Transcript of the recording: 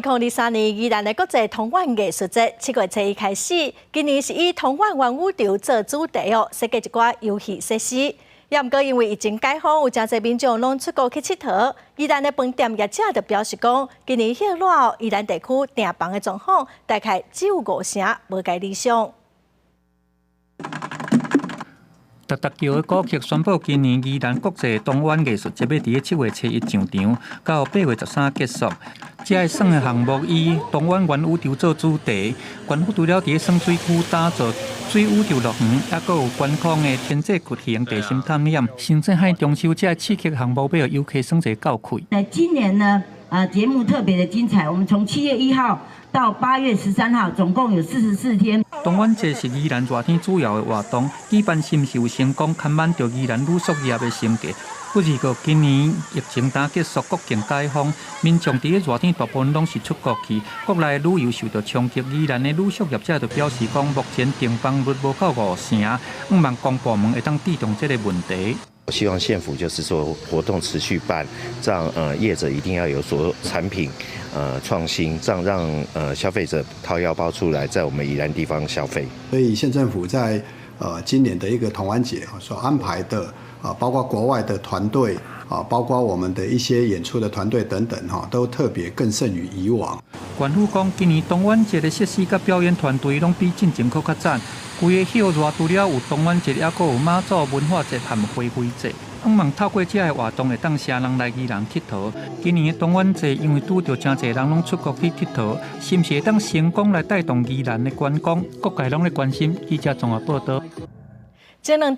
2023年宜蘭的國際童玩藝術節7月初一開始，今年是以童玩元宇宙做主題哦，設計一寡遊戲設施。也毋過因為疫情解封，有誠濟民眾攏出國去𨑨迌。宜蘭的飯店業者就表示講，今年熱後，宜蘭地區訂房的狀況大概只有五成，無蓋理想。逐逐叫的顧客宣布，今年宜蘭國際童玩藝術節欲佇咧7月初一上場，到8月13結束。這个耍的項目以童玩元宇宙做主題，縣府除了佇咧耍水區打造水宇宙樂園，猶閣有觀光的天際曲線地心探險，甚至還中秋這个刺激項目，欲予遊客耍一个夠氣。那今年呢，啊，節目特別的精彩，我們從7月1號到8月13號，總共有44天。童玩節是宜蘭熱天主要的活動，舉辦是毋是有成功，牽絆著宜蘭旅宿業的生計。不過今年疫情剛結束，國境解封，民眾佇咧熱天大部分攏是出國去，國內旅遊受到衝擊。宜蘭的旅宿業者就表示講，目前訂房率無到五成，向望公部門會當注重這个問題。我希望縣府就是說活動持續辦，這樣業者一定要有所產品創新，這樣讓消費者掏腰包出來，在我們宜蘭地方消費。所以縣政府在今年的一個童玩節所安排的啊，包括國外的團隊啊，包括我們的一些演出的團隊等等哈，都特別更勝於以往。縣府講，今年童玩節的設施佮表演團隊攏比進前閣較讚。規个歇熱除了有童玩節，猶閣有媽祖文化節和花卉節。向望透過這个活動，會當吸人來宜蘭𨑨迌。今年的童玩節因為拄著誠濟人攏出國去𨑨迌，是毋是會當成功來帶動宜蘭的觀光？各界攏咧關心。記者綜合報道。這兩